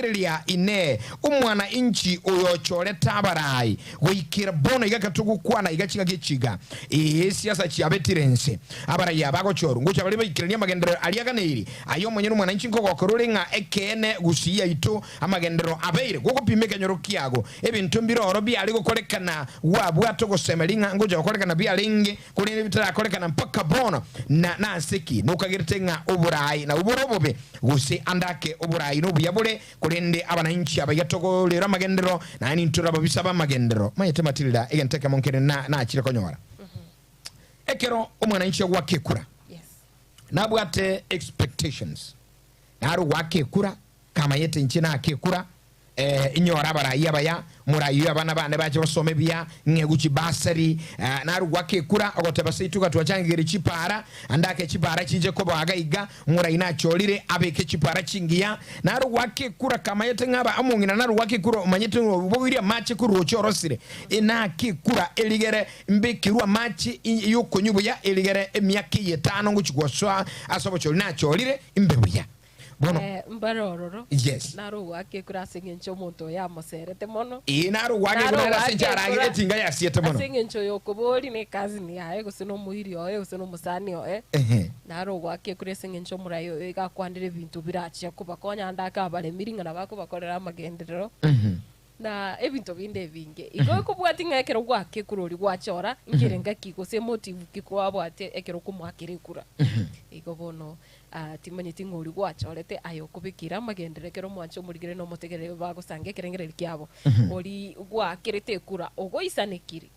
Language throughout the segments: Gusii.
Rigereria, Inee, omwana-inchi oyo ochorete abarai goikera bono iga katogokwana iga chingaki echi iga? Ee, siasa chiabetire ense. Abarai aba agochorwa ngocha bare baikeranie amagenderero aria aganeiri. Aye omonyene omwananchi nkogokera ore ng'a ekeene gusii yaito amagenderero abeire gogopima ekenyoro kiago. Ebinto mbire oro biare gokorekana gwabwate ogosemeria ng'a ngocha gokorekana biarenge, korende bitarakorekana mpaka bono. Na nase ki nokagerete ng'a oborai nabwo bore obobe? Gose ande ake oborai nobuya bore, korende abananchi abaiga togorera amagenderero, naende intore ababisa b'amagenderero. Omanyete Matilda, egento ekemo nkere nachire konyora. Ekero omwananchi agoaka ekura, nabwate expectations. Naro goaka ekura, kamanyete inche naake ekura, eh, inyore abarai abaya, morai oyo abana bane bache basome buya, ng'egwe chibasari, eh, naro goaka ekura, ogoteba seito iga twachangegere chipara, ande ake chipara chinche koba iga iga, morai nachorire abeke chipara chingiya, naro goaka ekura kamanyete ng'a aba omong'ina naro goaka ekura omanyete ng'a obogoirie amache korwa roche orosire, inake ekura erigere Mbekerwe amache y'okonywa buya, erigere emiaka eye etano ngochia gosoa ase obochori nachorire, imbe buya. Bono. Eh, mbare ororo. Yes. Naro ogoaka ekura ase eng'encho omonto oyo amoserete mono. Ee, naro ogoaka Naro ekura nere ase ogoaka enchara ekura etinga yasiete mono. ase eng'encho oyo okoboria ne cousin yaye gose na omoiri oye gose na omosani oye. Ehe. Naro ogoaka ekura ase eng'encho omorai oyo iga akwanire ebinto birachia kobakonya ande ake abaremiri ng'a nabo akobakorera amagenderero. Na ebinto binde ebinge. Igo ekobwatia ng'a ekero gwaka ekura oria gwachora, nkerenga ki gose emotive ki kwabwate ekero okomoakera ekura. Igo bono ah, timanyeti ng'a oria gwachorete aye okobekeire amagenderero ekero omwanche omorigere na omotegerere bagosanga ekerengererio kiabo. Oria gwakerete ekura ogoisanekiri,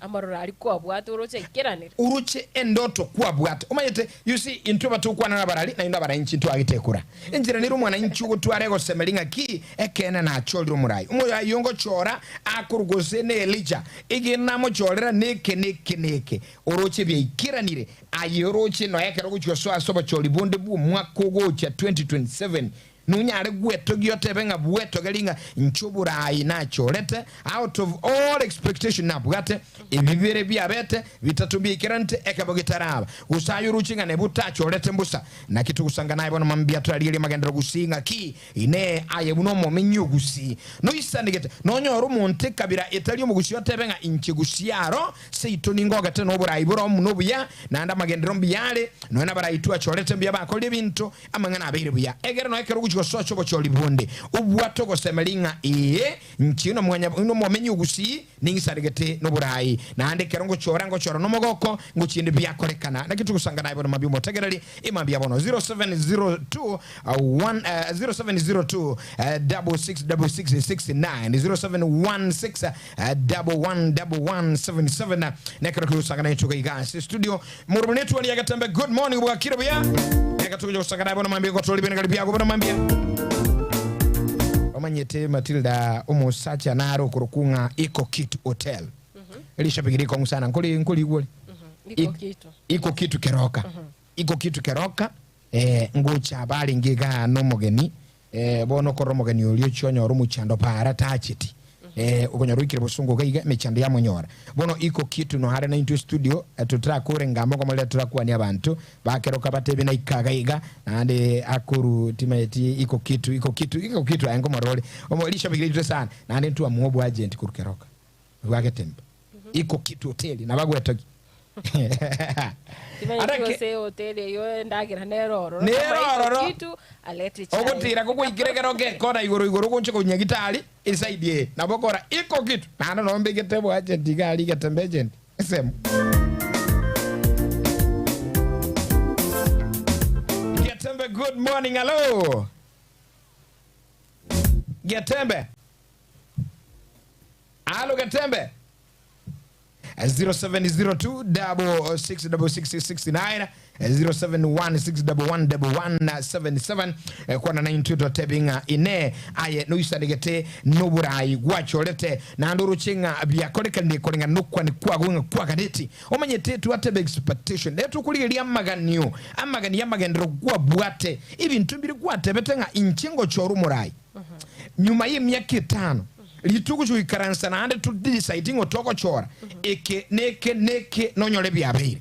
amaroro aria kwabwate oroche aikeranire. Oroche endoto kwabwate. Omanyete, you see, intwe batokwana nabarari, naende abaranchi ntwagete ekura. Enchera nere omwananchi ogotwara egosemeria ng'aki ekeene nachorire omorai. Omorai oyo ngochora akorwa gose ne Elija, egento namochorera neke neke neke. Oroche biaikeranire, aye oroche nonya ekero ogochia gosoa ase obochori bonde bw'omwaka ogocha 2027, Nonyare gwetogia otebe ng'a bwetogerie ng'a inche oboraai nachorete, out of all expectation nabwate, ebi bibere biabete, bitato mbiaikeranete, ekebo getaraba. Gose aye oroche ng'a nebe otachorete mbosa. Naki togosanga naye bono mambia torarigererie amagenderero gusii ng'aki? Inee, aye buna omomenyi o Gusii, noisanegete nonyore omonto ekabira etari omogusii otebe ng'a inche Gusii aro seito ningogete noboraai bore omuno obuya, naende amagenderero mbuya are, nonya nabarai twachorete mbuya bakorire ebinto, Amang'ana abeire buya, egere nonya ekero ogochia gosoa ase obochori bonde, obwate ogosemeria ng'a ee, inche nomomenyi o Gusii, ning'isaregete noboraai, naende ekero ngochora, ngochora nomogoko, ngochia inde biakorekana. Naki togosanga naye bono mambia omotegereri, emambia bono 0702 1 0702 666669 0716 111177 nekero kegosanga naye tuga iga ase studio Moroboni etuoni ya Getembe, good morning, bwakire buya. Reka tugocha gosanga naye bono mambia gotora ribenegari biago bono mambia. Omanyete Matilda omosacha nare okorokwa ng'a Iko Kitu Hotel. Rishabiki rikong'u sana nkori nkorigwore. Iko Kitu. Iko Kitu Keroka. Iko Kitu Keroka eh, ngocha barenge igaa nomogeni eh, bono okorora omogeni oria ochia onyora omochando para tacheti Eh, okonyora oikire bosongo iga iga emechando yamonyora. Bono iko kitu no hare naintwe studio eh, totarakore ngamba okomorera torakwanie abanto bakeroka batebie naika iga iga naende akoru timaeti iko kitu iko kitu iko kitu aye nkomorora ore omo rishabiki riaitwe sana naende ntwamoa oboagent korwa keroka bwa getembe iko kitu hoteli nabagwetogi Timanyeti Areke- gose hoteli eyio endagera nere ororo. Nere Kama iko ororo. kitu, alete chai. Ogotira kogoikire ekero gekona igoro igoro ogoncha konya gitari eside eye nabo okora iko kitu naende nabo mbegete oboagent iga aria getembe agent esemo. Getembe good morning hello Getembe Halo Getembe 0702 666669 0716111177 kwana naintwe totebi ng'a ine aye noisanegete noborai gwachorete naende oroche ng'a biakorekanire koreng'ana nokwani kwago ng'a kwaganeti omanyete twateba expectation rero tokorigereria amaganio amaganio y'amagenderero gwabwate ebinto mbire gwatebete ng'a inche ngochora omorai nyuma y'emiaka etano Rituko goikaransa naende to decide ng'o togochora eke neke neke nonyore biabeire.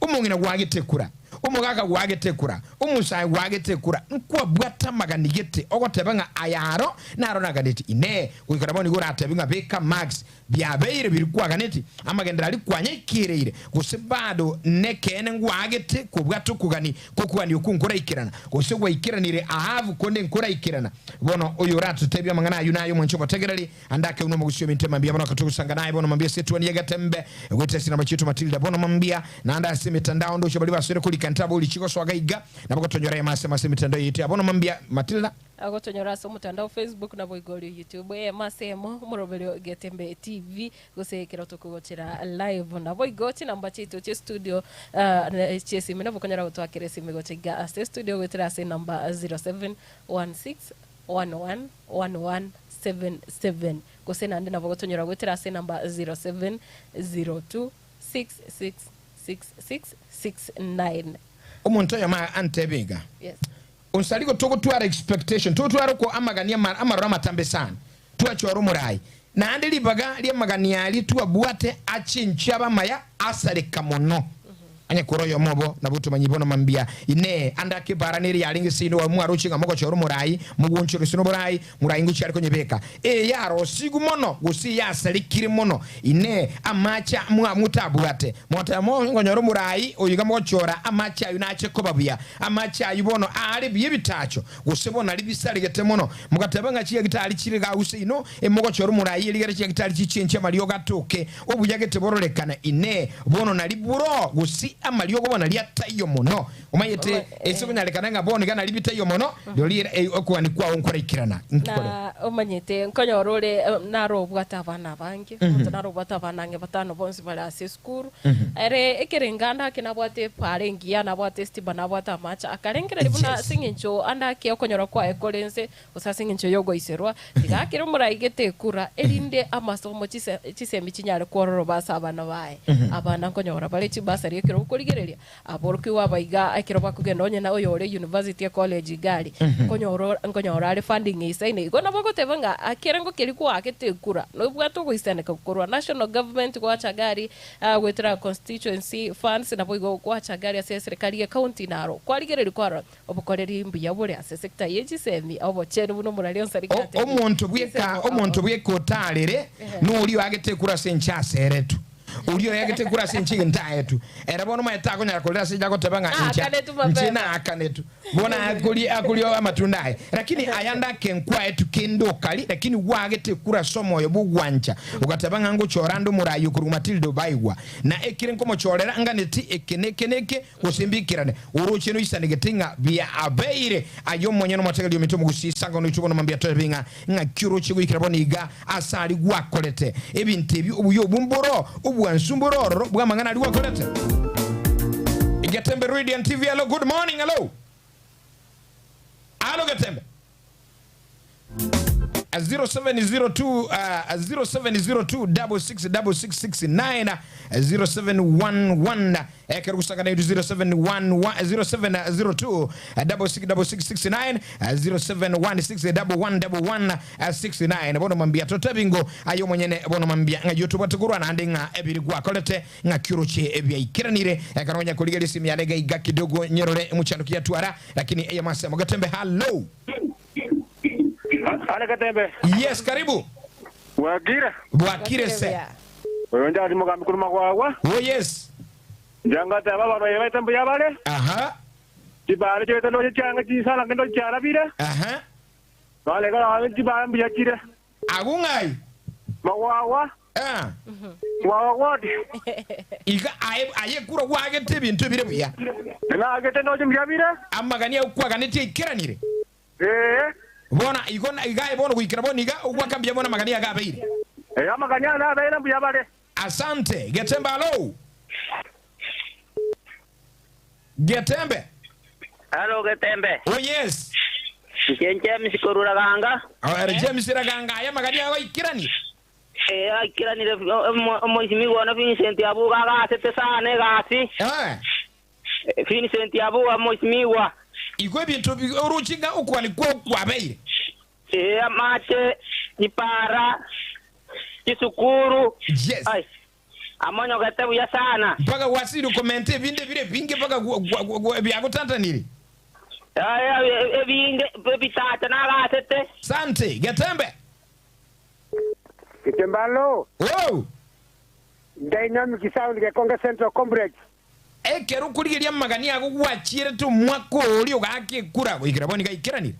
Omong'ina gwagete ekura. Omogaka gwagete ekura, omosae gwagete ekura, nkwabwate amagani gete ogoteba ng'a aya aro naro naganeti. Inee! Goika nabo nigo oratebi ng'a beka marks biabeire biria kwaganeti, amagenderero aria kwanyaikereire, gose bado nekeene ngwaagete kobwata okogani kw'okogania okwo nkoraikerana, gose gwaikeranire Ahabu konde nkoraikerana. Bono oyo oratotebie amang'ana ayio naye omwanche omotegereri, ande akeunwa omogusii ominto mambia bono akatogosanga naye bono mambia ase etuoni y'egetembe goeta ase namba chiaito Matilda bono mambia naende ase emetandao ndoche baria basoire korika ntabori chigosoa gaiga nabo gotonyora ema ase ase emetandao yaito ya bono mambia Matilda. Agotonyora ase omotandao Facebook naboigo orio YouTube eyemo ase eyemo omoroberio Getembe TV gose ekero tokogochera live naboigo chinamba chiaito chie studio chiesimi nabo okonyora gotwakera esimi gocha iga ase studio goetera ase enamba 0716111177 gose naende nabo ogotonyora goetera ase enamba 0702666669. Omonto oyomo antebie iga, Yes. Onsarigo togotwara expectation, togotwara oko amagani ama amaroro amatambe sana, twachora omorai, naende ribaga ri'amagani aria twabwate achenchwe abe amaya asareka mono. Onye kore oyomo obo, nabo tomanyi bono mambia. Inee! Ande ake ebaara nere yarenge seino obo mwaroche ng'a mogochora omorai, mogonchore gose noborai, morai ngochia are konyebeka? Eye yarosigwe mono, gose eyasarekire mono? Inee! Amache mwa motabwate, mogoteba mokonyora omorai oyo iga mogochora amache ayio nache koba buya? Amache ayio bono aare buya ebitacho, gose bono aria bisaregete mono, mogateba ng'a chigagitari chire gau seino, emogochora omorai erigere chigagitari chichenche amariogo atoke, obuya gete bororekane. Inee! Bono nari buro, gose amariogo bono aria ataiyo mono? Omanyete, ase konyarekana ng'a bono iga nari bitaiyo mono, rirorio okogania kwao nkoraikerana. Inki kore? Na omanyete, nkonyora ore naro obwate abana abange, omonto naro obwate abana ang'e batano bonsi bare ase esukuru, ere ekerengo ande ake nabwate epaara engiya, nabwate estima, nabwate amache, akarengereria buna ase eng'encho ande ake okonyora kwaye kore nse, gose ase eng'encho y'ogoiserwa, tiga akere omorai gete ekura, erinde amasomo chise chisemi chinyare kwororoba ase abana baye. Abana nkonyora bare chibasari ekero okorigereria, Aborokigwa aba iga ekero bakogenda onye na oyore university ecollege iga aria, nkonyora nkonyora are funding eisaine. Igo nabo ogoteba ng'a ekerengo keria kwagete ekura nobwate ogoisaneka korwa national government gwacha iga aria goetera constituency funds nabo igo gwacha iga aria ase eserekari ye county naro kwarigereria kwarora obokoreri mbuya bore ase sector ye chisemi obochenu buna omorari onsi arenge atebire. Omonto bweka Chisemo omonto ao. bweka otarere noria oagete ekura ase enche aseretwe. Oria oyagete ekura ase enche egento aetwe, ere bono omanyete takonyara korera ase enche agoteba ng'a inche Naakanetwe inche mapema. naakanetwe. Bono akoria akoria amatunda aye. Lakini aya ande akenkwaetwe kende okari, lakini gwagete ekura ase omoyo bw'ogwancha, ogateba ng'a ngochora ande omoraai okorokwa Matilda Obaigwa, na ekere nkomochorera nganeti eke na eke na eke, gose mbikerane. Oroche noisanegete ng'a biabeire aye omonyene omotegereri ominto omogusii, sanga onoichwe bono mambia toebe ng'a Ng'aki oroche goikera bono iga ase aria gwakorete ebinto ebi? Obuya obwo mboro, obwansu mboro ororo bw'amang'ana aria gwakorete. Getembe Radio and TV, hello, good morning, hello. Hello Getembe. 0702 0702 666669 0711 Ekero gosangana intwe 0711 0702 666669 0716 1111 69 bono mambia totebi ngo aye omonyene bono mambia ng'ai otobwate korwa naende ng'a ebiri gwakorete ng'aki oroche ebiaikeranire ekero onya korigeria esimi yane iga iga kidogo nyerore emochando ki yatwara lakini eyemo ase mogetembe hallo. Are Getembe. Yes karibu. Bwakire. Bwakire se. Oyo njari mogambi korwa magwagwa. Oh yes. Inche ngateba abarwaire baito mbuya bare. Aha. Chibaare chiaito ndoche chianga chisara nge ndoche chiarabire. Aha. Nonya ekero chibaare mbuya chire. Agwo ng'ai? Magwagwa. Ah. Magwagwa gwoti. Iga aye aye ekura gwagete ebinto ebire buya. Nagete ndoche mbuya bire. Amagani ao kwaganetie aikeranire. Ee. Bono igo iga aye bono goikera bono iga ogwaka mbuya bono amagani aga abeire. Ee, amagani ane abeire mbuya bare. Asante. Getembe aloo. Getembe. Halo Getembe. Oh yes. Inche James korwa Raganga. Oh, ere James Raganga aye amagani ago aikeranie. Ee aikeranire omoisimigwa one Vincent Abuga agasete sana egasi. Eh. Vincent Abuga omoisimigwa. Igo ebinto oroche ng'a okogania kwao kwabeire. Ee amache, chipara, chisukuru. Yes. Ai. Amonyogete buya sana. Mpaka gwasirwe komenta ebinde ebire ebinge mpaka biagotantaniri. Yaya ebinge ebitacha nagasete. Sante Getembe. Getembalo. Oh. Dynamic Sound Gekonge Central Complex. Ekero okorigereria amagani ago gwachierete omwaka oria ogaaka ekura goikera bono iga aikeranire.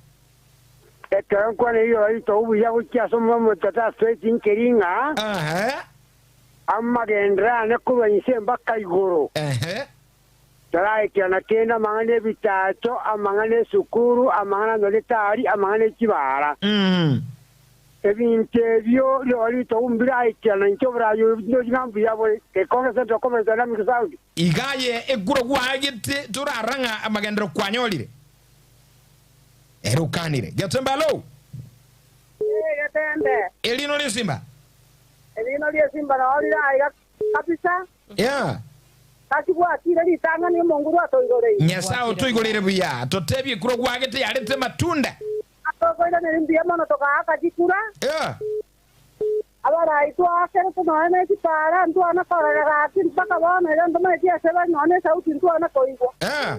Ekero nkwana erio oito obuya gochia ase omwami Tata Straight nkeri ng'a Ehe. amagenderero ane korwa inse mpaka igoro. Ehe. Toraekerana kende amang'ana ebitacho, amang'ana esukuru, amang'ana amanyagitari, amang'ana echibaara. Ebinto ebio rirorio ritogu mbiraekerana inche oboraai obo tindori ng'a mbuya bore. Gekonge Central Conference Dynamic Sound. Iga aye ekura gwaagete torara ng'a amagenderero kwanyorire. Ere okanire. Getembe alo. Ee, Getembe. Erino ri'esimba. Erino ri'esimba nao rire aiga kabisa. Yeah. Gaki gwakire ritang'ani omonguru atoigoreire. Nyasae otoigoreire buya, totebie ekura gwagete yarete amatunda. Atokoiraneria mbuya mono togaaka chikura. Yeah. Abarai twaakerete nonya ne chipara, ntwana korora gaki mpaka bono iga ntomaeti ase bare nonya ne esauti ntwana koigwa. Yeah.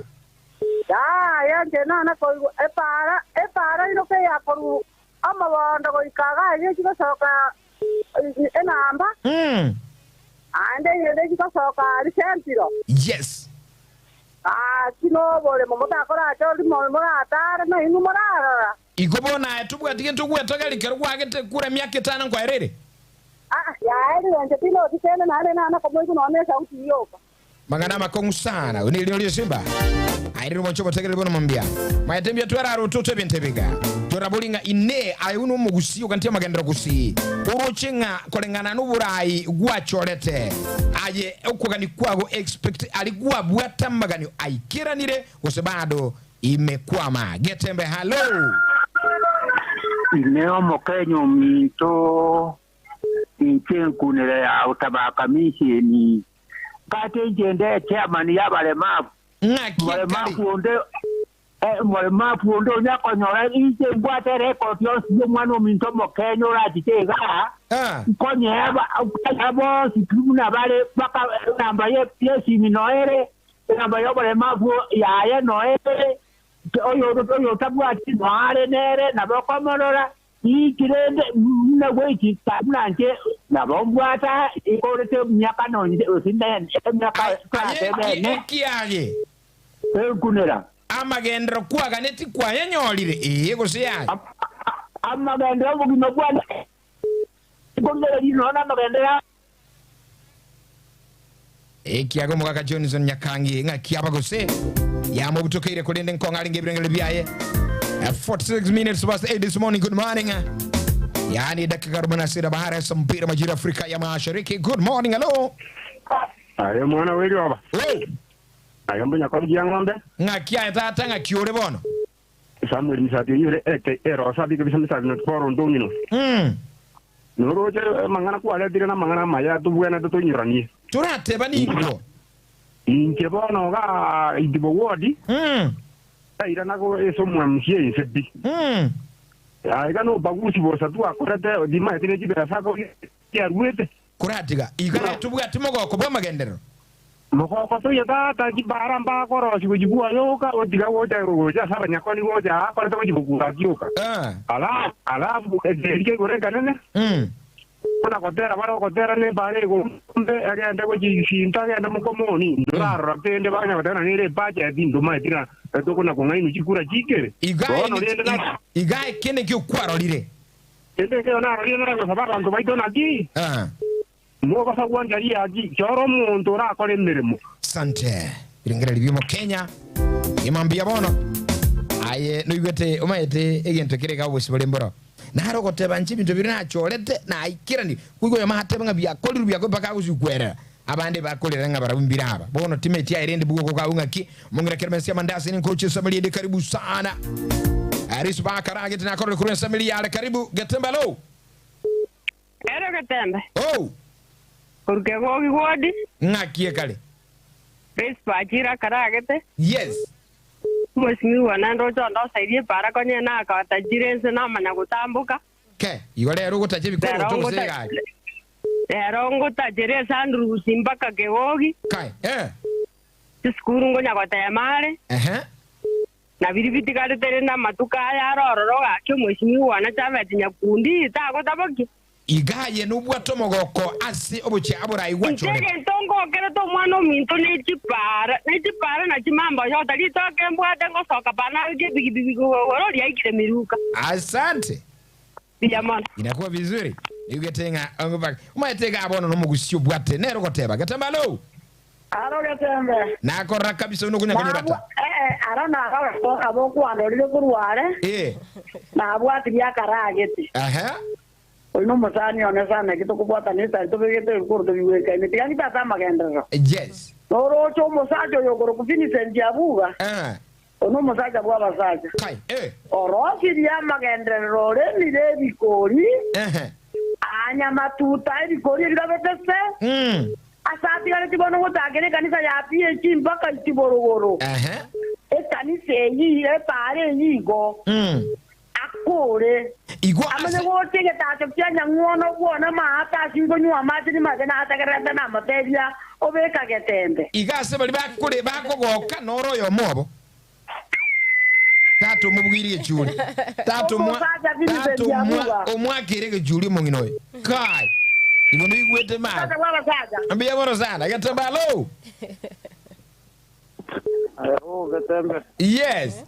Yaya, inche nana koigwa epaara, epaara iroka eya korwa omobondo goika iga eria echigosoka enamba, naende eyende echigosoka aria sentiro. Yes. Gaki noboremo motakorache rimo moratare nainwe morarora. Igo bono aye tobwati gento gwetogeria ekero gwagete kura emiaka etano nkoera ere. Aa, yaerire inche tindoti kende naende nana komoigwa nonya nesauti yoka. Mang'ana amakong'u sana. Oyo nerino ri'esimba. Aye rero mwanche obotegereri bono mambia. Maete mbuya twerare ototo ebinto ebi iga. Torabori ng'a inee aye buna omogusii ogantie amagenderero gusii. Oroche ng'a koreng'ana noborai gwachorete aye okogania kwago expect aria gwabwate amaganio aikeranire gose bado imekwama. Getembe hallo. Ime omokenye ominto, inche nkunere ya otabaka misheni, Gaki inche nde echairman y'abaremavu. Ng'aki ekare. Omoremavu onde eh, omoremavu onde onya konyora inche mbwate erecord yonsi y'omwana ominto omokenya orachiche igaa, Ah. nkonyeba nkonyeba bonsi pi buna bare mpaka enamba ye y'esimi noere, enamba y'oboremavu yaye noere, Oyotabwati noare nere nabo okomorora, inki rende buna goikika buna inche nabo mbwata ikorete emiaka nonye gose emiaka Aye twateba ene ekiage enkunera. Amagenderero kwaganeti kwayanyorire, ee gose yaya. Amagenderero obogima bwane nkorugereria nonya namagenderero a. Ekiagera omogaka Johnson Nyakangi ng'aki aba gose yamobutokeire korende nkong'a arenge ebirengererio biaye. 46 minutes past 8 this morning. Good morning. Yaani dakika 46 baada ya saa mbili majira Afrika ya Mashariki. Good morning. Hello. Aye omwana bw'erioba, Oh, aye omonyakori giang'ombe, ng'aki aye tata ng'aki ore bono. Samuel Misabi onyure eke erosa bike bisa Misabi not for ondong'ino. Noroche amang'ana kwaretire namang'ana amaya tobwenerete toinyoranie. Torateba ning'o? Inche bono iga Idibo Ward, tairana ase omwamsi ense pi. Aiga nobagusi bosa twakorete timaeti ne chibesa chiaruete. Koratiga iga aye tobwati mogoko bw'amagenderero. Mogoko toiyo tata, chibara mbakorosia gochibua yoka, otiga gocha gocha ase abanyakoni gocha aa akorete gochibokura rioka. Alafu ekeri kia igoro ekenene, buna gotera bare ogotera nebara igoro ombe agende gochia isinto agende mokomoni, ntorarora kende banya gotera nere ebudget ntomaeti ng'a tokona kong'ainwa chikura chikere. Bono rende na. Iga eke nekio kwarorire. Kende ekero narorire naragosaba abanto baito naki? Mogosa gwancha riaki, chora omonto orakore emeremo. Sante. Birengererio bi'Omokenya ime mbuya bono. Aye noigwete omaete egento kere iga obosibore mboro. Naro ogoteba inche ebinto biria nachorete naikeranie. Koigwa oyomo atebe ng'a biakorirwe biakorirwe mpaka agosukwerera. Abande bakorera ng'a barabwo mbire aba. Bono timeti aye rende bwogo agwo ng'aki. Omong'ina Keremesi amandasi ninkoche esamiri ende karibu sana. Aris bakaragete nakorore korwa esamiri yare karibu. Getembe alo. Ere Getembe. Oh! Korwa kegogi gwodi. Ng'aki ekare. Rispa achire akaragete. Yes. Omosimiwa naende oche ondoseirie epaara konya nakotachire inse namanya gotamboka. Ke, igo rero ogotacha Rero ebikoroto gose ngota egari. Rero ngotachere esandurusi mpaka kegogi. Kai, eh. Chisukuru ngonya gotema are. Ehe. Na biria bitigarete rende amatuko aya are ororo gaki omoisimigwa one Jafeti Nyakundi tagotabokia. Iga aye nobwate omogoko ase obochie aborai Inche gwachorete. egento ngokerete omwana ominto ne chipara, ne chipara na chimamba yota ritoke mbwate ngosoka pa naruche epigipigi igoro riaikire miruka. Asante. Mbuya mono. Inakuwa vizuri. Niigwete ng'a ong'bak. Omanyete iga bono nomogusi obwate nere ogoteba Getembe alo. Aro Getembe. Nakorora kabisa buna okonyakonyerata. Nabwa, ee, aro naro abokwanderire korwa are, Ee. nabwatirie akaragete. Aha. Oyo nomosani one sana eki tokobwatana esari tobegete ebikoro tobigwekaine tiga ng'ite ase amagenderero. Yes. Noroche omosacha oyo okorokwa Vincent Abuga, Eh. oyo nomosacha bw'abasacha. Kai, eh. Orosirie amagenderero oremire ebikori, Ehe. aanyamatuta ebikori ebirabete se, Ase atigaretie bono gochakera ekanisa ya PAG mpaka Itiborogoro, Ehe. ekanisa eyio epaara eyio igo akore. Igo Amanye ase. gocha egetacho kia nyang'wono bwone amaate ase nkonywa amache nimache nategererete namotebia, Obeka getembe. Igo ase baria bakore bakogoka noro oyomo obo. Tata omobugeire egechuri. Tata omwa Omosacha Vincent tata omwa Abuga. omwakere egechuri omong'ina oyo. Kai. Igo noigwete mama. Omosacha bw'abasacha. Mbuya mono sana. Getembe alo. Aye bo Getembe. Yes.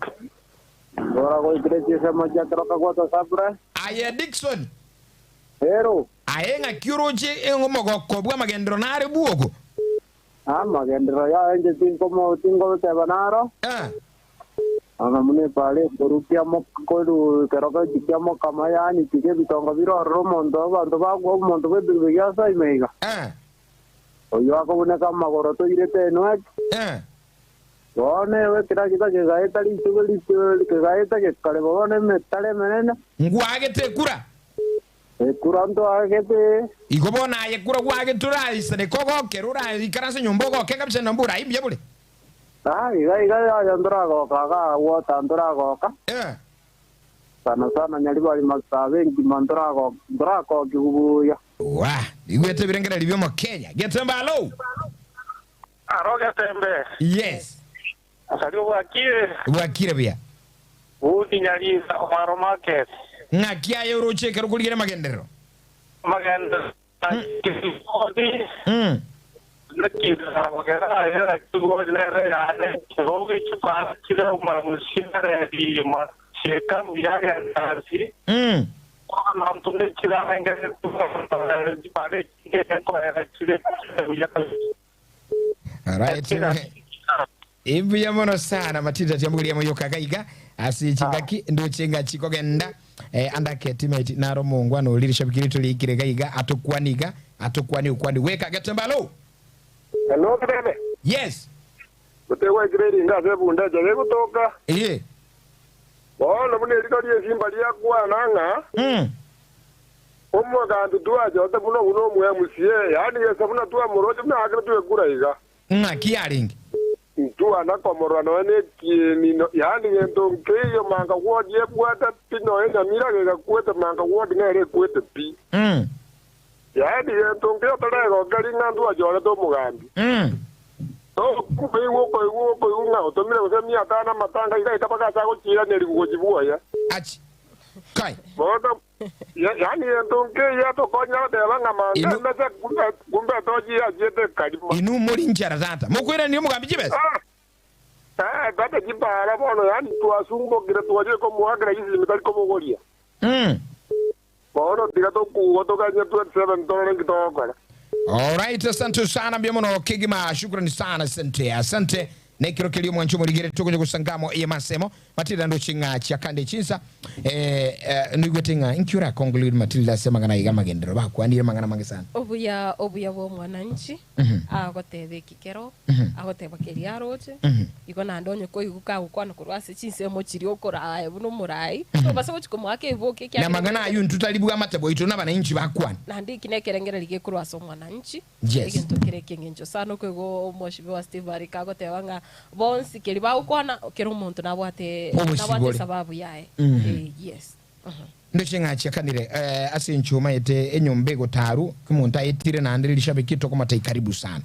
Ndora goikire chisemo chia keroka gwata Sabra. Aye Dickson. Ero. Aye ng'aki oroche omogoko bw'amagenderero nare bwogo? Amagenderero yaye inche tingoteba naro. Nonya buna epaara ekoru korwa ekerogo eki kia mokama, yaani tiga ebitongo bire ororo omonto abanto bagwa omonto bw'ebigwe ase ime iga. Oyio akobuneka amagoro toirete enweki. Bono ewe kera gita kegaeta rituko kegaeta gekareba bono emetare emenene. Ngwagete ekura. Ekura ntwagete. Igo bono aye kura gwagete oraisaneke ogokere oraikaranse nyomba ogoke kabisa na mbura imbuya bore. Ah, iga iga yaya ntoragoka iga agwo ntoragoka. Eh. Sana sana nyaribari masabe engima ntoragoka ntorakokiwu buya. Wa, igwete ebirengererio bi'Omokenya. Getembe alo. Aro Getembe. Yes. Asaria obwakire. Bwakire buya. Budi Nyarisa omwaro market. Ng'aki aye oroche ekero okorigereria amagenderero? Amagenderero Kigodi. Naki gera aye Kigodi nere yane Kigogi chipara chire omaramusi nere rima cheka mbuya genda ase. Abanto ne chirarenge chipara chire koera chire buya kabisa. Alright. Imbuya mono sana Matilda tiamburia moyoka gaiga ase chingaki ndoche ng'a chikogenda eh, andake timeti naro mongwana orire shabikiri torikire gaiga atokwani iga atokwani okwani weka getembe alo Hello Getembe. Yes. Gotegwaikire eringa ase ebunda eche gegotoka. Ee. Bono buna eriko ri'esimba riakwana ng'a omogambi twachote buna buna omo-MCA, yaani gese buna twamoroche buna aakeretwe ekura iga. Ng'aki yarenge? Ntwana komorora nonya nekieni, yaani gento nkeiyo manga ward ebwate pi nonya Nyamira gegakwete manga ward nere ekwete pi. Yaani gento nkeiyo toregokeri ng'a ntwachorete omogambi. Tokoigwa okoigwa okoigwa ng'a otomire gose emiaka amatanga iga eka mpaka ase agochiiraneria gochibwoya. Achi. Kai. Bono, yaani gento nkeiyo atokonyire goteba ng'a manga Inu- emese kumbe kumbe etochi yachiete ekarima. Inwe mori nchara tata. Mokoiraneria omogambi chibesa? Ah, eh, tata chipara bono yaani twasumbokire twachire komoakera chisimi tari kobogoria. Bono tiga tokugwa toganye 27 torore nki togokora. Alright, asante sana mbuya mono kegima shukrani sana asante asante nekero keria omwancho omorigere togocha gosangamo eye masemo Matilda ndoche ng'a chiakande chinsa eh, eh, noigwete ng'a inki ora conclude Matilda ase amang'ana aiga amagenderero bakwanire amang'ana amange sana Obuya obuya bwa omwananchi Mhm. agoteba eki kero Mhm. agoteba keria aroche Mhm. igo naende onye koigwa kagokwana korwa ase chinsemo chiria okoraa buna omorai tobasa gochia komoaka eboki Na ekiagera amang'ana ayio intwe tari bw'amate bwaito nabananchi bakwane. Naende eki nekerengererio gekorwa ase omwananchi Yes. egento kere eki'engencho sana okoigwa omoshibi wa Steve Arika agoteba ng'a bonsi keria bagokwana kera omonto nabwate Obosibore. nabwate esababu yaye Mhm. Eh, yes. Mhm. Ndoche ng'a chiakanire eh, ase enchwa omaete enyomba egotaru, omonto aetire naende rishabiki tokomotebia karibu sana.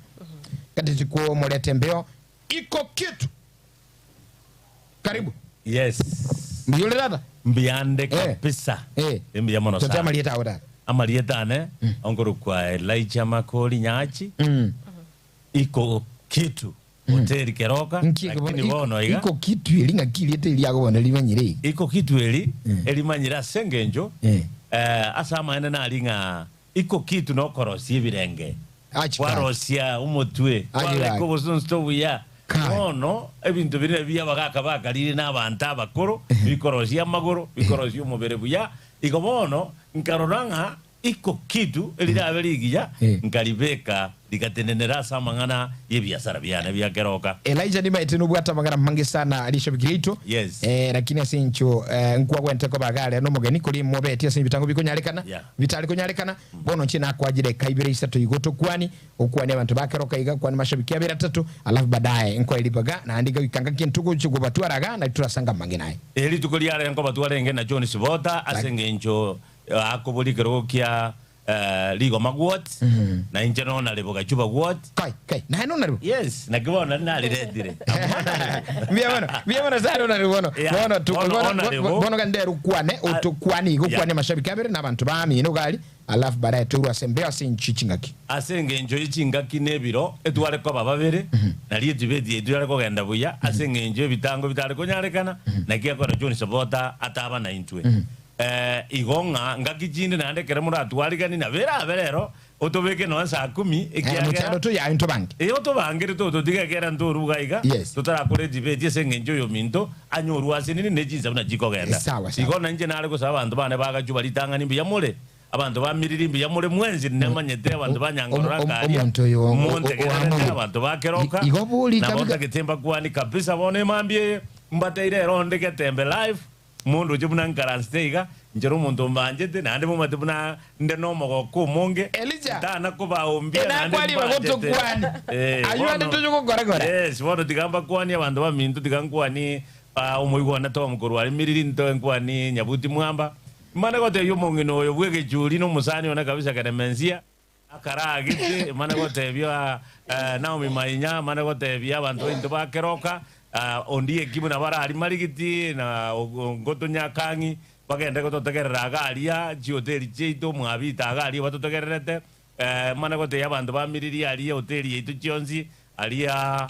Gatete komoreta embeo iko kitu. Karibu. Yes. Mbuya ore tata? Mbuyande Eh. kabisa. Eh. Mbuya mono Tote sana. amarieta ao tata. Amarieta ane onkorokwa Elijah Makori Nyachi. Mm. Iko kitu hoteli Keroka Nki eke bono lakini iko, bono iga iko kitu eri ng'aki erieta eri riago bono rimanyire iga. Iko kitu eri erimanyire ase engencho Eh. eh, ase amaene nari ng'a iko kitu nokorosia ebirenge Achi kai. kwarosia omotwe Aye kwabeka ai. obosonsoto obuya Kai. bono ebinto biria nabio abagaka bakarire na abanto abakoro bikorosia amagoro bikorosia omobere buya igo bono nkarora ng'a Iko kitu erirabe rigiya, Eh. nkaribeka rigatenenera ase amang'ana y'ebiasara biane bia keroka. Elijah nimaete nobwate amang'ana amange sana rishabiki riaito Yes. eh, lakini ase encho eh, nkwagwente koba iga are nomogeni kori mobeti ase ebitango bikonyarekana Yeah. bitari konyarekana bono inche nakwajire eka ibere isato igo tokwani okwane abanto bakeroka iga okwane mashabiki abere atato alafu baadaye nkoe ribaga naende iga goika ngaki ntogochi kobatwara iga nari torasanga amang'ina aya. Eri rituko riare nkobatwara enge na John Sibota ase engencho Akoboria ekerogo kia rigoma gwot, na inche nonarebo gachuba gwot. Kai, kai, naye nonarebo? Yes, naki bono nari nariretire. Mbuya mono, mbuya mono sana onarebo bono. Yeah, Bono tu, bono bono, onarebo. bono gande rukwane, otokwane igo Yeah. okwane mashabiki abere na abanto bamino iga aria, alafu baadaye torwe ase embeo ase inche chingaki. Ase engencho ye chingaki na ebiro etware koba babere, nario etibeti yaito yare kogenda buya, ase engencho ebitango bitare konyarekana, naki akora John Sabota ataba naintwe. Igo ng'a ngaki chinde naende ekero moratwariganie nabo erabe rero, otobeke nonya saa kumi, ekiagera Mochando toyaye ntobange. Ee, otobangere tototiga ekiagera ntoruga iga, Yes. totarakora edibeti ase engencho oyominto anyorwe ase nini ne chinsa buna chikogenda. Sawa, sawa. Igo nainche nare gosaba abanto bane bagachuba ritang'ani mbuya more, abanto ba Miriri mbuya more mwensi, nemanyete abanto ba Nyankorora Om- om- nkaria, omonto oyo o- o- montegererete oamore. abanto ba Keroka, I- igo bori nabo kabika- ntagete mbakwani kabisa bono emambia eye, mbateire ero onde Getembe live, Mondoche buna nkaransete iga, inche nomonto mbanchete, naende momanyete buna nde nomogoko omonge, Elija, ntana kobaombia naende enakwari mbanchete. bagotokwani. Eh, Ayio ande bono- toche gokora-kora. Yes, bono tiga mbakwanie abanto baminto, tiga nkwanie ah, omoigwa one Tom korwa aria Miriri, ntoe nkwanie Nyabuti Mwamba. Mane gotebia omong'ina oyo bw'egechuri na omosani one kabisa Keremensia, Akaragete, mane gotebia Naomi Mainya, mane gotebia abanto baito ba Keroka, Ondieki buna bare aria Marigiti, na Ngoto Nyakang'i, bagende gototegerera iga aria chihoteli chiaito, Mwabita iga aria batotegererete, mane gotebia abanto ba Miriri aria ehoteli yaito chionsi, aria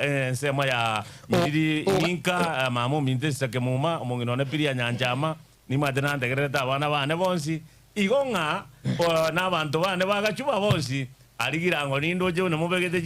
ensemo ya Miriri Inka, mama ominto Esake Muma, omong'ina one Piria Nyanchama, Nimwate nantegererete abana baane bonsi, igo ng'a nabanto baane bagachuba bonsi, arigira ang'o nindoche buna mobegete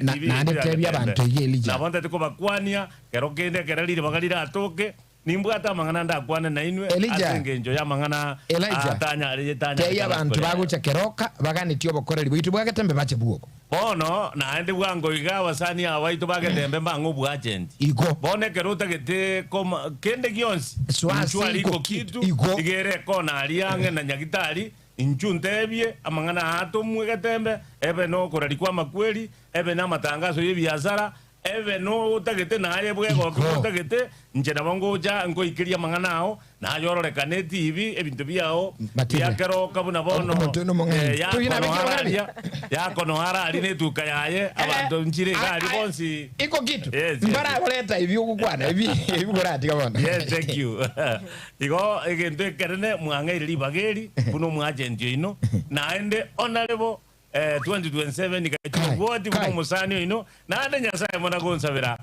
Na- etibi naende yaito ya tebia Getembe. abanto eyio Elija. Nabo ntete kobakwania, kero kende ekero ribaga riratoke, nimbwate amang'ana ndakwane nainwe Elija. ase engencho y'amang'ana Elijah, atanyare tebia abanto bagocha keroka baganetie obokoreri bwaito bwa Getembe bache bwoko. Bono naende bwango iga abasani aba baito ba Getembe mbang'e oboachenti. Igo. Bono ekero otagete koma kende gionsi, Soa inchuo ase aria iko iko kitu, kitu, igo. iga ere ekona aria ang'e na nyagitari, inchuo ntebie amang'ana aa atomwe Getembe, ebe nokoraria kw'amakweri, ebe namatangaso y'ebiasara, Ebe notagete naye bwegoke Igo. otagete, inche nabo ngocha nkoikeria amang'ana ao, naye ororekane etibi, ebinto biao Matilda. biakeroka buna bono Omonto oyo nomong'aini. eh, Toyio yakono nabekire ara amang'ana aria, yakono ara aria na etuka yaye, abanto nchire iga aria bonsi. Iko kitu. Yes, yes. Mbarakoreta ebi ogokwana ebi ebi koratiga bono. Yes, thank you. Igo egento ekerene mwang'eire ribaga eri buna omwagenti oino, naende onarebo 2027 Kai, gachia buna kai. omosani oino, naende Nyasae buna gonsabera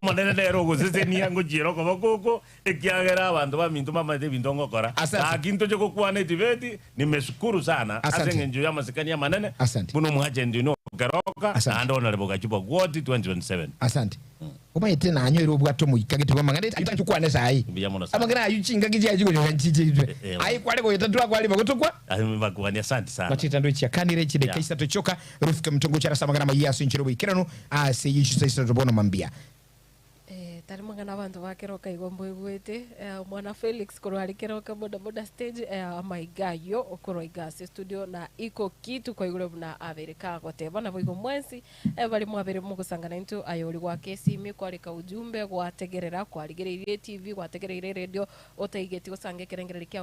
Omonene nere ogosesenia ngochiera okoboko oko, ekiagera abanto baminto mbamanyete ebinto ngokora. Asante. Gaki ntoche gokwana etibeti, nimeshukuru sana ase Asante. eng'encho y'amasikani amanene Asante. buna omwachenti oino okeroka, Asante. naende Honourable Gachibwa Gwoti 2027. Asante. Omanyete nanyoire obwate omoika gete bw'amang'ana ete tukwane saii. Mbuya mono sana. Amang'ana ayio chingaki chiaye chigochoka nchiche itwe. Eh, eh. Aye kware goeta twakware bagotokwa. Aye mbakwani asante sana. Machita ndo chiakanire chideka Yeah. isato chioka rufike mtongo charasa amang'ana amaya ase enchera oboikeranu ase yechisaisa isato bono mambia. Eh, tari mang'ana abanto ba keroka igo mboigwete eh, omwana Felix korwa are keroka bodaboda stage eh, amaiga ayio okorwa iga ase studio na iko kitu kwaigure buna abere kagoteba naboigo mwensi eh, bari mwabere mogosangana intwe aye ori goaka esimi kwarika ujumbe gwategerera kwarigereirie etv gwategereire eredio otaigeti gosanga ekerengererio kiao.